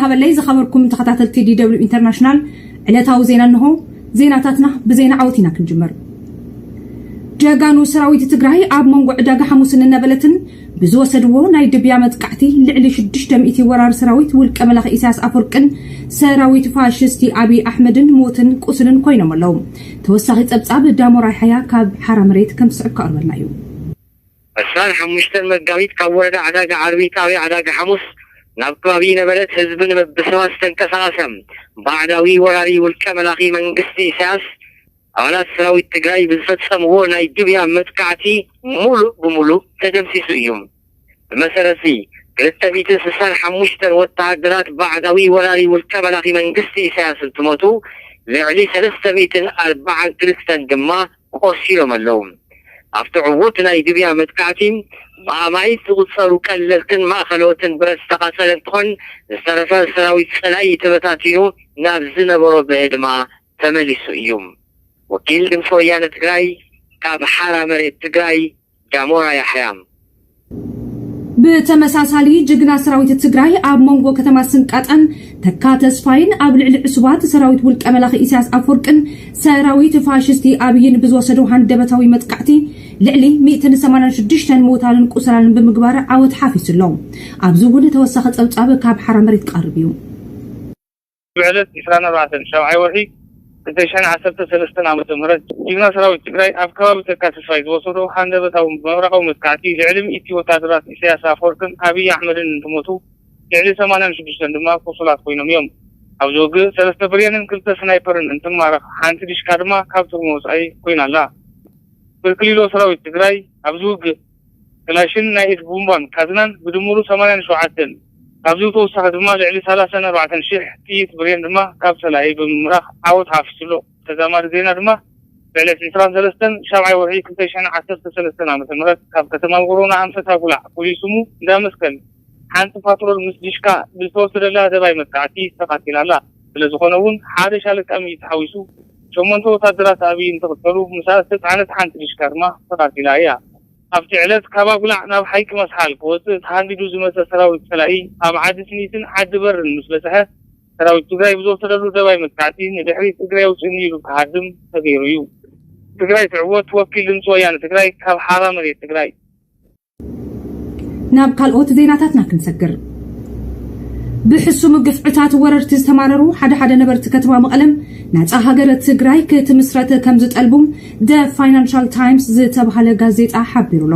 ሃበለይ ዝኸበርኩም ተኸታተልቲ ዲ ደብሊው ኢንተርናሽናል፣ ዕለታዊ ዜና እንሆ። ዜናታትና ብዜና ዓወት ኢና ክንጅምር። ጀጋኑ ሰራዊት ትግራይ ኣብ መንጎ ዕዳጋ ሓሙስን ነበለትን ብዝወሰድዎ ናይ ድብያ መጥቃዕቲ ልዕሊ ሽዱሽተ ሚእቲ ወራር ሰራዊት ውልቀ መላኺ ኢሳያስ ኣፈወርቅን ሰራዊት ፋሽስቲ ኣብይ ኣሕመድን ሞትን ቁስልን ኮይኖም ኣለዉ። ተወሳኺ ጸብጻብ ዳሞራይ ሓያ ካብ ሓራ መሬት ከም ዝስዕብ ከቕርበልና እዩ። ዕስራን ሓሙሽተን መጋቢት ካብ ወረዳ ዕዳጋ ዓርቢ ጣብያ ዕዳጋ ሓሙስ ናብ ከባቢ ነበለት ህዝቢ ንምብስባስ ዝተንቀሳቐሰ ባዕዳዊ ወራሪ ውልቀ መላኺ መንግስቲ ኢሳያስ ኣባላት ሰራዊት ትግራይ ብዝፈጸምዎ ናይ ድብያ መጥቃዕቲ ሙሉእ ብሙሉእ ተደምሲሱ እዩ። ብመሰረት እዚ ክልተ ሚእትን ስሳን ሓሙሽተን ወተሃደራት ባዕዳዊ ወራሪ ውልቀ መላኺ መንግስቲ ኢሳያስ እንትሞቱ ልዕሊ ሰለስተ ሚእትን ኣርባዓን ክልተን ድማ ቆሲሎም ኣለዉ። ኣብቲ ዕዉት ናይ ድብያ መጥቃዕቲ ብኣማኢት ዝቑጸሩ ቀለልትን ማእኸሎትን ብረት ዝተቓጸለ እንትኾን ዝተረፈ ሰራዊት ጸላኢ ተበታቲኑ ናብ ዝነበሮ ብህድማ ተመሊሱ እዩ። ወኪል ድምፂ ወያነ ትግራይ ካብ ሓራ መሬት ትግራይ ዳሞራ ያሕያ። ብተመሳሳሊ ጅግና ሰራዊት ትግራይ ኣብ መንጎ ከተማ ስንቃጠን ተካ ተስፋይን ኣብ ልዕሊ ዕሱባት ሰራዊት ውልቀ መላኺ ኢሳያስ ኣፈወርቅን ሰራዊት ፋሽስቲ ኣብይን ብዝወሰዶ ሃንደበታዊ መጥቃዕቲ ልዕሊ ሚእትን ሰማንያን ሽዱሽተን ምውታንን ቁሰላንን ብምግባር ዓወት ሓፊሱ ኣሎ። ኣብዚ እውን ተወሳኺ ጸብጻብ ካብ ሓራ መሬት ክቐርብ እዩ። ብዕለት ዕስራን ኣርባዕተን ሻብዓይ ወርሒ ክልተ ሽሕን ዓሰርተ ሰለስተን ዓመተ ምህረት ጅግና ሰራዊት ትግራይ ኣብ ከባቢ ተካ ተስፋይ ዝወሰዶ ሃንደበታዊ ምብራቓዊ መጥቃዕቲ ልዕሊ ሚእቲ ወታደራት ኢሳያስ ኣፈወርቅን ኣብይ ኣሕመድን እንትሞቱ ልዕሊ ሰማንያን ሽዱሽተን ድማ ቁሱላት ኮይኖም እዮም። ኣብዚ ውግእ ሰለስተ ብሬንን ክልተ ስናይፐርን እንትማረኽ ሓንቲ ዲሽካ ድማ ካብ ጥቕሚ ወፃኢ ኮይና ኣላ። ብርክሊሎ ሰራዊት ትግራይ ኣብዚ ውግእ ክላሽን ናይ ኢድ ቡምባን ካዝናን ብድምሩ ሰማንያን ሸውዓተን፣ ካብዚ ብተወሳኺ ድማ ልዕሊ ሰላሳን ኣርባዕተን ሽሕ ጥይት ብሬን ድማ ካብ ጸላኢ ብምምራኽ ዓወት ሓፊሱ ኣሎ። ተዛማዲ ዜና ድማ ብዕለት ዕስራን ሰለስተን ሻብዓይ ወርሒ ክልተ ሽሕን ዓሰርተ ሰለስተን ዓመተ ምህረት ካብ ከተማ ውቕሮ ንኣንፈት ኣጉላዕ ፍሉይ ስሙ እንዳ መስቀል ሓንቲ ፓትሮል ምስ ዲሽካ ብዝተወሰደላ ደባይ መጥቃዕቲ ተቓቲላ ኣላ። ስለ ዝኾነ እውን ሓደ ሻለቃ ሚሊስ ሓዊሱ ሸሞንተ ወታደራት ኣብይ እንትቕተሉ ምስኣ ዝተፅዓነት ሓንቲ ዲሽካ ድማ ተቓቲላ እያ። ኣብቲ ዕለት ካብ ኣጉላዕ ናብ ሓይቂ መስሓል ክወፅእ ተሃንዲዱ ዝመፀ ሰራዊት ፀላኢ ኣብ ዓዲ ስኒትን ዓዲ በርን ምስ በፅሐ ሰራዊት ትግራይ ብዝወሰደሉ ደባይ መጥቃዕቲ ንድሕሪት እግረይ ኣውፅእኒ ኢሉ ክሃድም ተገይሩ እዩ። ትግራይ ትዕወት። ወኪል ድምፂ ወያነ ትግራይ ካብ ሓራ መሬት ትግራይ። ናብ ካልኦት ዜናታትና ክንሰግር። ብሕሱም ግፍዕታት ወረርቲ ዝተማረሩ ሓደ ሓደ ነበርቲ ከተማ መቐለም ናጻ ሃገረ ትግራይ ክትምስረት ከም ዝጠልቡ ደ ፋይናንሻል ታይምስ ዝተባሃለ ጋዜጣ ሓቢሩ ኣሎ።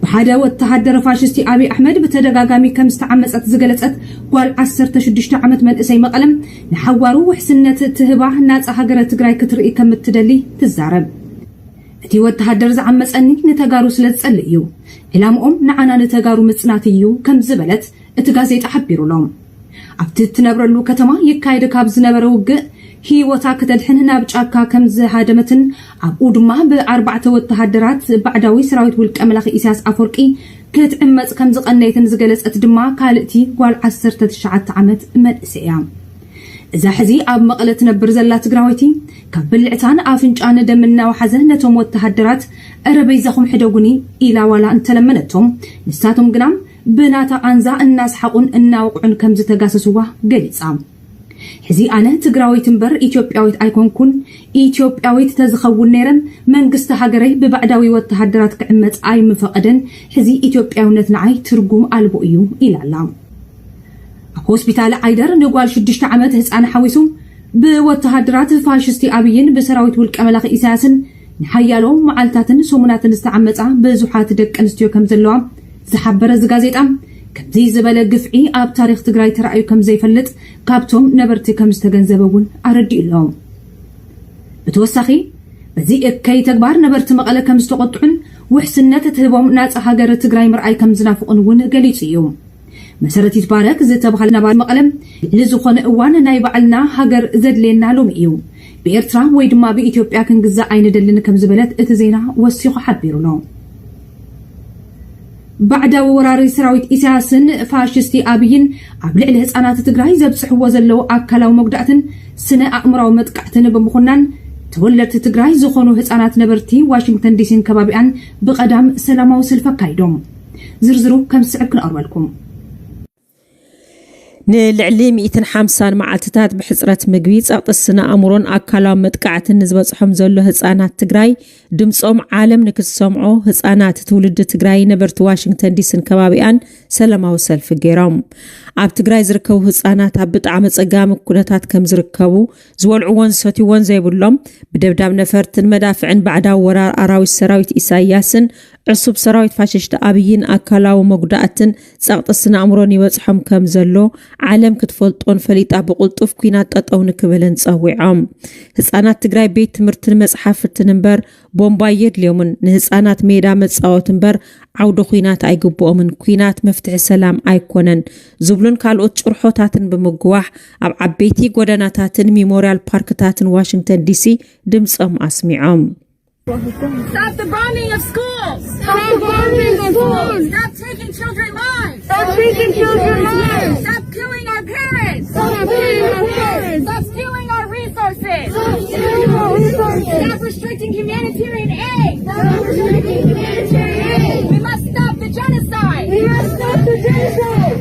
ብሓደ ወተሃደር ፋሽስቲ ኣብይ ኣሕመድ ብተደጋጋሚ ከም ዝተዓመጸት ዝገለጸት ጓል ዓሰርተ ሽዱሽተ ዓመት መንእሰይ መቐለም ንሓዋሩ ውሕስነት ትህባ ናጻ ሃገረ ትግራይ ክትርኢ ከም እትደሊ ትዛረብ። እቲ ወተሃደር ዝዓመጸኒ ንተጋሩ ስለ ዝጸልእ እዩ። ዕላምኦም ንዓና ንተጋሩ ምጽናት እዩ ከም ዝበለት እቲ ጋዜጣ ሓቢሩ ኣሎ። ኣብቲ እትነብረሉ ከተማ ይካየድ ካብ ዝነበረ ውግእ ህይወታ ክተድሕን ናብ ጫካ ከም ዝሃደመትን ኣብኡ ድማ ብኣርባዕተ ወተሃደራት ባዕዳዊ ሰራዊት ውልቀ መላኺ ኢሳያስ ኣፈወርቂ ክትዕመጽ ከም ዝቐነየትን ዝገለጸት ድማ ካልእቲ ጓል ዓሰርተ ትሽዓተ ዓመት መንእሰይ እያ። እዛ ሕዚ ኣብ መቐለ ትነብር ዘላ ትግራወይቲ ካብ ብልዕታን ኣፍንጫን ደም እናወሓዘ ነቶም ወተሃደራት "እረ በይዛኹም ሕደጉኒ" ኢላ ዋላ እንተለመነቶም፣ ንሳቶም ግና ብናታ ቃንዛ እናስሓቑን እናወቕዑን ከም ዝተጋሰስዋ ገሊጻ። ሕዚ ኣነ ትግራወይቲ እምበር ኢትዮጵያዊት ኣይኮንኩን፣ ኢትዮጵያዊት ተዝኸውን ነይረ መንግስቲ ሃገረይ ብባዕዳዊ ወተሃደራት ክዕመጽ ኣይምፈቐደን፣ ሕዚ ኢትዮጵያውነት ንዓይ ትርጉም ኣልቦ እዩ ኢላ ኣላ። ኣብ ሆስፒታል ዓይደር ንጓል ሽዱሽተ ዓመት ህፃን ሓዊሱ ብወተሃደራት ፋሽስቲ ኣብይን ብሰራዊት ውልቀ መላኺ ኢሳያስን ንሓያሎ መዓልታትን ሰሙናትን ዝተዓመፃ ብዙሓት ደቂ ኣንስትዮ ከም ዘለዋ ዝሓበረ እዚ ጋዜጣ፣ ከምዚ ዝበለ ግፍዒ ኣብ ታሪኽ ትግራይ ተራእዩ ከም ዘይፈልጥ ካብቶም ነበርቲ ከም ዝተገንዘበ እውን ኣረዲኡ ኣሎ። ብተወሳኺ በዚ እከይ ተግባር ነበርቲ መቐለ ከም ዝተቆጥዑን ውሕስነት እትህቦም ናፃ ሃገር ትግራይ ምርኣይ ከም ዝናፍቑን እውን ገሊጹ እዩ። መሰረት ይትባረክ ዝተባሃለ ነባሪ መቐለ፣ ልዕሊ ዝኾነ እዋን ናይ ባዕልና ሃገር ዘድልየና ሎሚ እዩ። ብኤርትራ ወይ ድማ ብኢትዮጵያ ክንግዛእ ኣይንደልን ከም ዝበለት እቲ ዜና ወሲኹ ሓቢሩ ኣሎ። ባዕዳዊ ወራሪ ሰራዊት ኢሳያስን ፋሽስቲ ኣብይን ኣብ ልዕሊ ህፃናት ትግራይ ዘብፅሕዎ ዘለዉ ኣካላዊ መጉዳእትን ስነ ኣእምራዊ መጥቃዕትን ብምኹናን ተወለድቲ ትግራይ ዝኾኑ ህፃናት ነበርቲ ዋሽንግተን ዲሲን ከባቢኣን ብቐዳም ሰላማዊ ሰልፊ ኣካይዶም። ዝርዝሩ ከም ዝስዕብ ክነቕርበልኩም። ንልዕሊ ሚእትን ሓምሳን መዓልትታት ብሕጽረት ምግቢ፣ ጸቕጢ ስነ ኣእምሮን ኣካላዊ መጥቃዕትን ንዝበጽሖም ዘሎ ህጻናት ትግራይ ድምጾም ዓለም ንክትሰምዖ፣ ህጻናት ትውልዲ ትግራይ ነበርቲ ዋሽንግተን ዲሲን ከባቢኣን ሰላማዊ ሰልፊ ገይሮም። ኣብ ትግራይ ዝርከቡ ህጻናት ኣብ ብጣዕሚ ጸጋሚ ኩነታት ከም ዝርከቡ፣ ዝበልዕዎን ዝሰትይዎን ዘይብሎም፣ ብደብዳብ ነፈርትን መዳፍዕን ባዕዳዊ ወራር ኣራዊት ሰራዊት ኢሳያስን ዕሱብ ሰራዊት ፋሽስት ኣብይን ኣካላዊ መጉዳእትን ጸቕጢ ስነ ኣእምሮን ይበጽሖም ከም ዘሎ ዓለም ክትፈልጦን ፈሊጣ ብቕልጡፍ ኲናት ጠጠው ንክብልን ጸዊዖም። ህጻናት ትግራይ ቤት ትምህርትን መጽሓፍትን እምበር ቦምባ የድልዮምን፣ ንህጻናት ሜዳ መጻወቲ እምበር ዓውዲ ኲናት ኣይግብኦምን፣ ኲናት መፍትሒ ሰላም ኣይኮነን ዝብሉን ካልኦት ጭርሖታትን ብምግዋሕ ኣብ ዓበይቲ ጎደናታትን ሚሞርያል ፓርክታትን ዋሽንግተን ዲሲ ድምጾም ኣስሚዖም። Stop the bombing of schools. Stop the bombing of schools. Stop taking children's lives. Stop taking children's lives. Stop killing our parents. Stop killing our parents. Stop stealing our resources. Stop stealing our resources. Stop restricting humanitarian aid. Stop restricting humanitarian aid. We must stop the genocide. We must stop the genocide.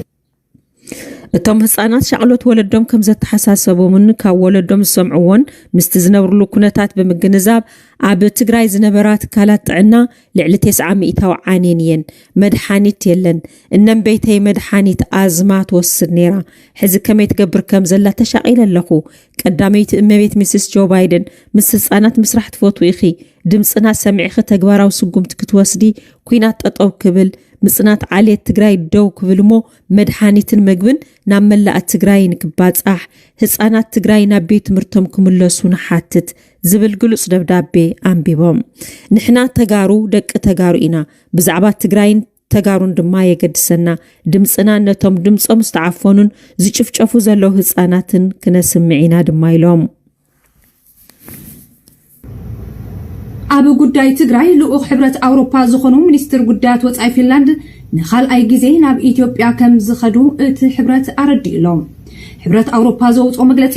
እቶም ህጻናት ሻቕሎት ወለዶም ከም ዘተሓሳሰቦምን ካብ ወለዶም ዝሰምዕዎን ምስቲ ዝነብርሉ ኩነታት ብምግንዛብ፣ ኣብ ትግራይ ዝነበራ ትካላት ጥዕና ልዕሊ ተስዓ ሚእታዊ ዓንየን እየን። መድሓኒት የለን። እነም ቤተይ መድሓኒት ኣዝማ ትወስድ ነይራ። ሕዚ ከመይ ትገብር ከም ዘላ ተሻቒለ ኣለኹ። ቀዳመይቲ እመቤት ሚስስ ጆ ባይደን፣ ምስ ህጻናት ምስራሕ ትፈትዊ ኢኺ። ድምጽና ሰሚዕኺ ተግባራዊ ስጉምቲ ክትወስዲ፣ ኲናት ጠጠው ክብል፣ ምጽናት ዓሌት ትግራይ ደው ክብል እሞ መድሓኒትን መግብን ናብ መላእ ትግራይ ንክባጻሕ፣ ህጻናት ትግራይ ናብ ቤት ትምህርቶም ክምለሱ ንሓትት ዝብል ግሉጽ ደብዳቤ ኣንቢቦም። ንሕና ተጋሩ ደቂ ተጋሩ ኢና። ብዛዕባ ትግራይን ተጋሩን ድማ የገድሰና። ድምጽና ነቶም ድምጾም ዝተዓፈኑን ዝጭፍጨፉ ዘለዉ ህጻናትን ክነስምዕ ኢና ድማ ኢሎም። ኣብ ጉዳይ ትግራይ ልኡኽ ሕብረት ኣውሮፓ ዝኾኑ ሚኒስትር ጉዳያት ወጻኢ ፊንላንድ ንኻልኣይ ግዜ ናብ ኢትዮጵያ ከም ዝኸዱ እቲ ሕብረት ኣረዲኡ ኣሎ። ሕብረት ኣውሮፓ ዘውፅኦ መግለፂ፣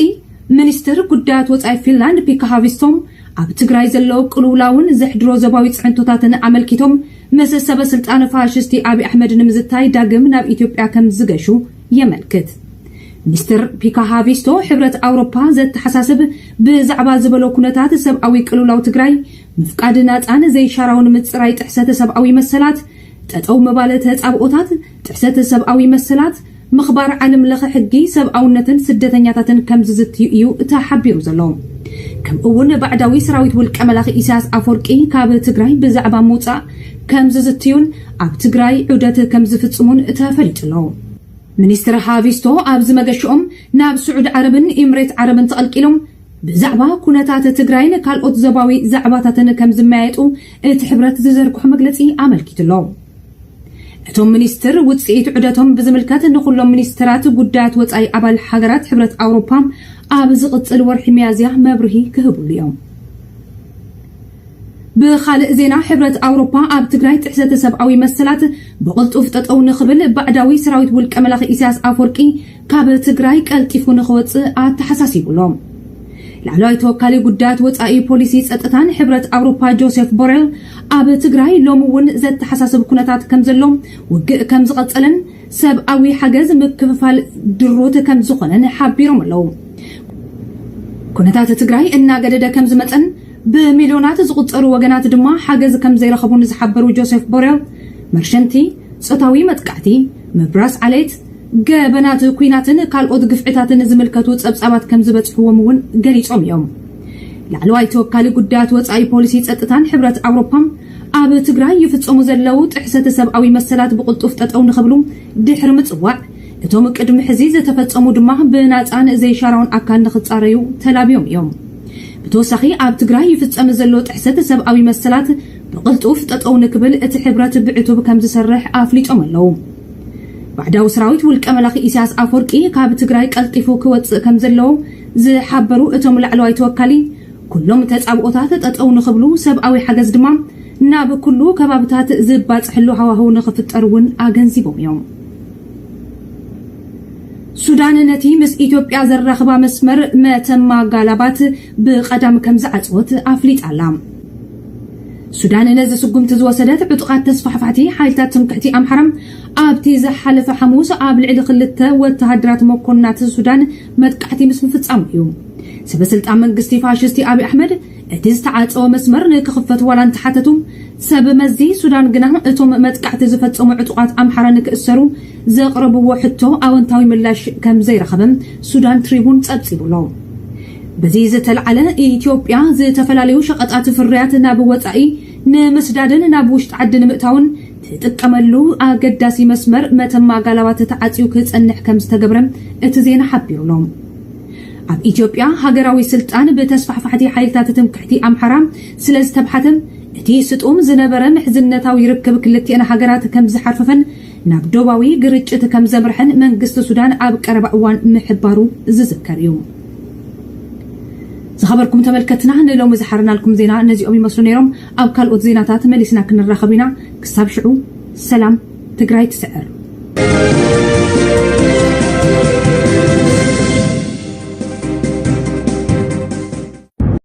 ሚኒስትር ጉዳያት ወጻኢ ፊንላንድ ፒካ ሃቪስቶም ኣብ ትግራይ ዘሎ ቅልውላውን ዘሕድሮ ዞባዊ ፅዕንቶታትን ኣመልኪቶም ምስ ሰበ ስልጣን ፋሽስቲ ኣብይ ኣሕመድ ንምዝታይ ዳግም ናብ ኢትዮጵያ ከም ዝገሹ የመልክት። ሚኒስትር ፒካ ሃቪስቶ ሕብረት ኣውሮፓ ዘተሓሳስብ ብዛዕባ ዝበሎ ኩነታት ሰብኣዊ ቅልውላው ትግራይ ምፍቃድ ናፃን ዘይሻራውን ምፅራይ ጥሕሰት ሰብኣዊ መሰላት፣ ጠጠው ምባል ተፃብኦታት ጥሕሰት ሰብኣዊ መሰላት፣ ምኽባር ዓለም ለኸ ሕጊ ሰብኣውነትን ስደተኛታትን ከም ዝዝትዩ እዩ ተሓቢሩ ዘሎ። ከምኡ እውን ባዕዳዊ ሰራዊት ውልቀ መላኺ ኢሳያስ ኣፈወርቂ ካብ ትግራይ ብዛዕባ ምውፃእ ከም ዝዝትዩን ኣብ ትግራይ ዑደት ከም ዝፍፅሙን ተፈሊጡ ኣሎ። ሚኒስትር ሃቪስቶ ኣብዚ መገሽኦም ናብ ስዑድ ዓረብን ኢምሬት ዓረብን ተቐልቂሎም ብዛዕባ ኩነታት ትግራይን ካልኦት ዞባዊ ዛዕባታትን ከም ዝመያየጡ እቲ ሕብረት ዝዘርግሖ መግለፂ ኣመልኪቱ ኣሎ። እቶም ሚኒስትር ውፅኢት ዑደቶም ብዝምልከት ንኩሎም ሚኒስትራት ጉዳያት ወፃኢ ኣባል ሃገራት ሕብረት ኣውሮፓ ኣብ ዝቕፅል ወርሒ ሚያዝያ መብርሂ ክህብሉ እዮም። ብኻልእ ዜና፣ ሕብረት ኣውሮፓ ኣብ ትግራይ ጥሕሰት ሰብኣዊ መሰላት ብቕልጡፍ ጠጠው ንኽብል ባዕዳዊ ሰራዊት ውልቀ መላኺ ኢሳያስ ኣፈወርቂ ካብ ትግራይ ቀልጢፉ ንኽወፅእ ኣተሓሳሲቡ ኣሎ። ላዕለዋይ ተወካሊ ጉዳያት ወፃኢ ፖሊሲ ፀጥታን ሕብረት ኣውሮፓ ጆሴፍ ቦሬል ኣብ ትግራይ ሎሚ እውን ዘተሓሳስብ ኩነታት ከም ዘሎ፣ ውግእ ከም ዝቐፀለን ሰብኣዊ ሓገዝ ምክፍፋል ድሩት ከም ዝኾነን ሓቢሮም ኣለዉ። ኩነታት ትግራይ እናገደደ ከም ዝመፀን ብሚልዮናት ዝቑፀሩ ወገናት ድማ ሓገዝ ከም ዘይረኸቡን ዝሓበሩ ጆሴፍ ቦሬል፣ መርሸንቲ፣ ጾታዊ መጥቃዕቲ፣ ምብራስ ዓሌት፣ ገበናት ኲናትን ካልኦት ግፍዕታትን ዝምልከቱ ጸብጻባት ከም ዝበጽሕዎም እውን ገሊጾም እዮም። ላዕለዋይ ተወካሊ ጉዳያት ወጻኢ ፖሊሲ ጸጥታን ሕብረት ኣውሮፓ ኣብ ትግራይ ይፍጸሙ ዘለዉ ጥሕሰት ሰብኣዊ መሰላት ብቕልጡፍ ጠጠው ንኽብሉ ድሕሪ ምጽዋዕ፣ እቶም ቅድሚ ሕዚ ዝተፈጸሙ ድማ ብናጻን ዘይሻራውን ኣካል ንኽጻረዩ ተላብዮም እዮም። ብተወሳኺ ኣብ ትግራይ ይፍጸም ዘሎ ጥሕሰት ሰብኣዊ መሰላት ብቕልጡፍ ጠጠው ንክብል እቲ ሕብረት ብዕቱብ ከም ዝሰርሕ ኣፍሊጦም ኣለዉ። ባዕዳዊ ሰራዊት ውልቀ መላኺ ኢሳያስ ኣፈወርቂ ካብ ትግራይ ቀልጢፉ ክወፅእ ከም ዘለዎ ዝሓበሩ እቶም ላዕለዋይ ተወካሊ፣ ኩሎም ተጻብኦታት ጠጠው ንኽብሉ፣ ሰብኣዊ ሓገዝ ድማ ናብ ኩሉ ከባብታት ዝባፅሐሉ ሃዋህው ንኽፍጠር እውን ኣገንዚቦም እዮም። ሱዳን ነቲ ምስ ኢትዮጵያ ዘራኽባ መስመር መተማ ጋላባት ብቐዳም ከም ዝዓጽወት ኣፍሊጣ ኣላ። ሱዳን ነዚ ስጉምቲ ዝወሰደት ዕጡቓት ተስፋሕፋሕቲ ሓይልታት ትምክሕቲ ኣምሓራ ኣብቲ ዝሓለፈ ሓሙስ ኣብ ልዕሊ ክልተ ወተሃደራት መኮንናት ሱዳን መጥቃዕቲ ምስ ምፍጻሙ እዩ። ሰበ ስልጣን መንግስቲ ፋሽስቲ ኣብይ ኣሕመድ እቲ ዝተዓጸወ መስመር ንክኽፈት ዋላ እንተሓተቱ፣ ሰብ መዚ ሱዳን ግና እቶም መጥቃዕቲ ዝፈጸሙ ዕጡቓት ኣምሓራ ንክእሰሩ ዘቕረብዎ ሕቶ ኣወንታዊ ምላሽ ከም ዘይረኸበ ሱዳን ትሪቡን ጸብጺቡ ኣሎ። በዚ ዝተልዓለ፣ ኢትዮጵያ ዝተፈላለዩ ሸቐጣት ፍርያት ናብ ወጻኢ ንምስዳድን ናብ ውሽጢ ዓዲ ንምእታውን ትጥቀመሉ ኣገዳሲ መስመር መተማ ጋላባት ተዓጽዩ ክጸንሕ ከም ዝተገብረ እቲ ዜና ሓቢሩ ኣሎ። ኣብ ኢትዮጵያ ሃገራዊ ስልጣን ብተስፋሕፋሕቲ ሓይልታት ትምክሕቲ ኣምሓራ ስለ ዝተብሓተ፣ እቲ ስጡም ዝነበረ ምሕዝነታዊ ርክብ ክልቲአን ሃገራት ከም ዝሓርፈፈን ናብ ዶባዊ ግርጭት ከም ዘምርሐን መንግስቲ ሱዳን ኣብ ቀረባ እዋን ምሕባሩ ዝዝከር እዩ። ዝኸበርኩም ተመልከትና፣ ንሎሚ ዝሓርናልኩም ዜና ነዚኦም ይመስሉ ነይሮም። ኣብ ካልኦት ዜናታት መሊስና ክንራኸብ ኢና። ክሳብ ሽዑ ሰላም፣ ትግራይ ትስዕር።